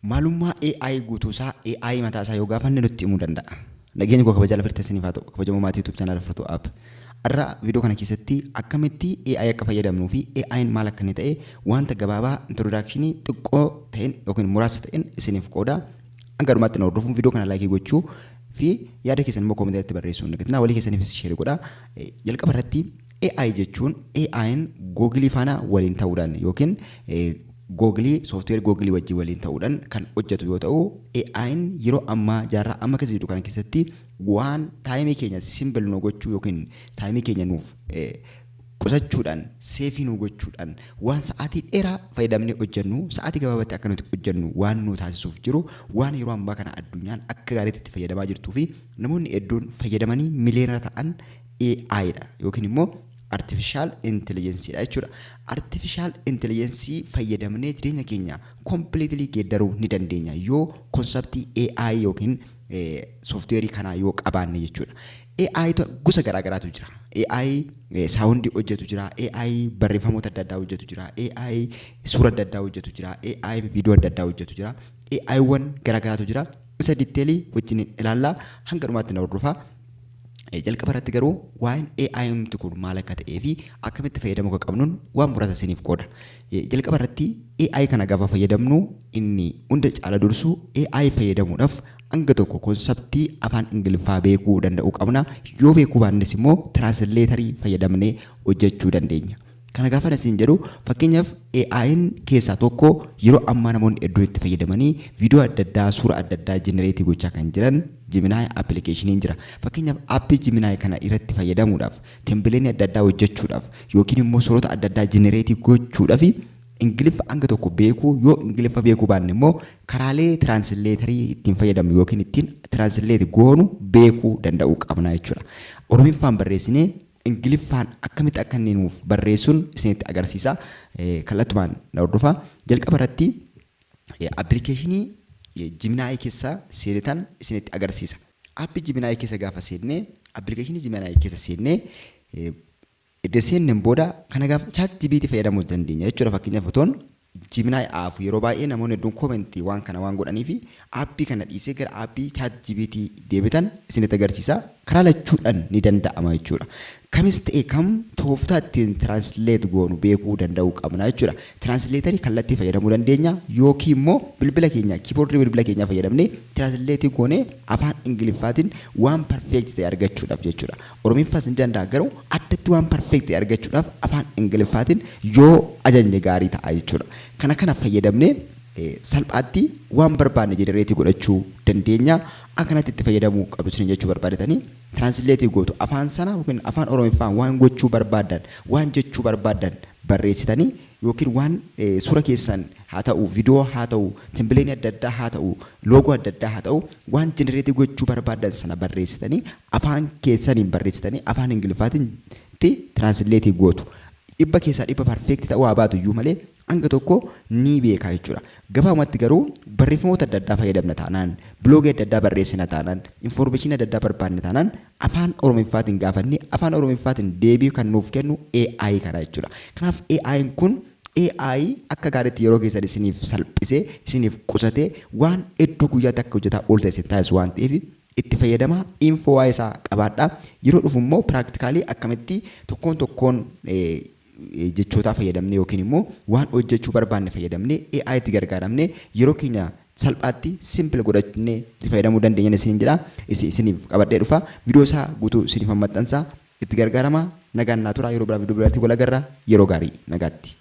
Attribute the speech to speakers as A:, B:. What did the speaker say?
A: Maalummaa AI guutuusaa AI mataasaa yoo gaafanne nutti himuu danda'a. Nageenyi koo kabajaa lafa isiniif haa ta'u. Kabajamoo maatii YouTube channel Furtuu App. Har'a viidiyoo kana keessatti akkamitti AI akka fayyadamnuu fi AI'n maal akka inni ta'e wanta gabaabaa introduction xiqqoo ta'een yookiin muraasa ta'een isiniif qooda. Hanga dhumaatti na hordofuun viidiyoo kana like gochuu fi yaada keessan immoo commentiitti barreessuu hin dagatinaa, walii keessaniifis share godhaa. Jalqaba irratti AI jechuun AI'n Google faana waliin ta'uudhaan yookiin Google, software Google wajjin waliin ta'uudhaan kan hojjetu yoo ta'u, AI'n yeroo ammaa jaarraa amma keessa jiru kana keessatti waan time keenya simple nu gochuu yookiin time keenya nuuf qusachuudhaan, save nu gochuudhaan, waan sa'aatii dheeraa fayyadamnee hojjennu sa'aatii gabaabaatti akka nuti hojjennu waan nu taasisuuf jiru, waan yeroo ammaa kana addunyaan akka gaariitti itti fayyadamaa jirtuu fi namoonni hedduun fayyadamanii miliyoonara ta'an AI dha yookiin immoo artificial intelligence dha jechuudha. Artificial intelligence fayyadamnee jireenya keenya completely geeddaruu ni dandeenya yoo concept AI yookiin software kanaa yoo qabaanne jechuudha. AI gosa garaa garaatu jira. AI sound hojjetu jira. AI barreeffamoota adda addaa hojjetu jira. AI suura adda addaa hojjetu jira. AI viidiyoo adda addaa hojjetu jira. AIwwan garaa garaatu jira. Isa detail wajjin ilaallaa, hanga dhumaatti na hordofaa. Jalqaba irratti garuu waa'een AI kun maal akka ta'ee fi akkamitti fayyadamuu akka qabnuun waan muraasa isiniif qooda. Jalqaba irratti AI kana gaafa fayyadamnu, inni hunda caala dursu AI fayyadamuudhaaf hanga tokko concept afaan Ingiliffaa beekuu danda'uu qabna. Yoo beekuu baannes immoo translator fayyadamnee hojjechuu dandeenya. Kana gaafa isin jedhu, fakkeenyaaf AI'n keessaa tokko yeroo ammaa namoonni hedduun itti fayyadamanii viidiyoo adda addaa, suura adda addaa generate gochaa kan jiran Gemini applicationiin jira. Fakkeenyaaf app Gemini kana irratti fayyadamuudhaaf, template adda addaa hojjechuudhaaf yookiin immoo suurota adda addaa generate gochuudhaaf Ingiliffa hanga tokko beekuu, yoo Ingiliffa beekuu baanne immoo karaalee translator ittiin fayyadamnu yookiin ittiin translate goonu beekuu danda'uu qabna jechuudha. Oromiffaan barreessinee Ingiliffaan akkamitti akka inni nuuf barreessuun isinitti agarsiisa. Kallattumaan na hordofaa. Jalqaba irratti application Gemini keessa seenetan isinitti agarsiisa. App Gemini keessa gaafa seennee, application Gemini keessa seennee, edda seenneen booda kana gaafa ChatGPT fayyadamuu dandeenya jechuudha. Fakkeenyaaf otoon Gemini aafu, yeroo baay'ee namoonni hedduun comment waan kana waan godhanii fi app kana dhiisee gara app ChatGPT deebitan isinitti agarsiisa. Karaa lachuudhaan ni danda'ama jechuudha. Kamis ta'e kam, tooftaa ittiin translate goonu beekuu danda'uu qabna jechuudha. Translator kallattii fayyadamuu dandeenya yookiin immoo bilbila keenya, keyboard bilbila keenyaa fayyadamnee translate goonee afaan Ingiliffaatiin waan perfect ta'e argachuudhaaf jechuudha. Oromiffaas ni danda'a, garuu addatti waan perfect ta'e argachuudhaaf afaan Ingiliffaatiin yoo ajajne gaarii ta'a jechuudha. Kana fayyadamnee salphaatti waan barbaanne generate godhachuu dandeenya. Akkanatti itti fayyadamuu qabdu isin jechuu barbaadetanii translate gootu afaan sana yookiin afaan Oromiffaan waan gochuu barbaadan, waan jechuu barbaadan barreessitanii yookiin waan suura keessan haa ta'u, viidiyoo haa ta'u, template adda addaa haa ta'u, logo adda addaa haa ta'u, waan generate gochuu barbaadan sana barreessitanii, afaan keessaniin barreessitanii afaan Ingiliffaatiin translate gootu. 100% perfect ta'uu haa baatu iyyuu malee hanga tokko ni beeka jechuudha. Gabaabumatti garuu barreeffamoota adda addaa fayyadamna taanaan, blog adda addaa barreessina taanaan, information adda addaa barbaanne taanaan, afaan Oromiffaatiin gaafannee afaan Oromiffaatiin deebii kan nuuf kennu AI kana jechuudha. Kanaaf AI'n kun AI akka gaariitti yeroo keessan isiniif salphisee, isiniif qusatee, waan hedduu guyyaatti akka hojjetaa ooltan isin taasisu waan ta'eef itti fayyadamaa, info waa'ee isaa qabaadhaa. Yeroo dhufu immoo practically akkamitti tokkoon tokkoon jechootaa fayyadamnee yookiin immoo waan hojjechuu barbaanne fayyadamnee AI itti gargaaramnee yeroo keenya salphaatti simple godhannee itti fayyadamuu dandeenya isiniin jedha. Isiniif qabadhee dhufa. Viidiyoo isaa guutuu isiniif maxxansaa, itti gargaaramaa. Nagaan naa tura. Yeroo biraa viidiyoo biraatti wal agarra. Yeroo gaarii, nagaatti.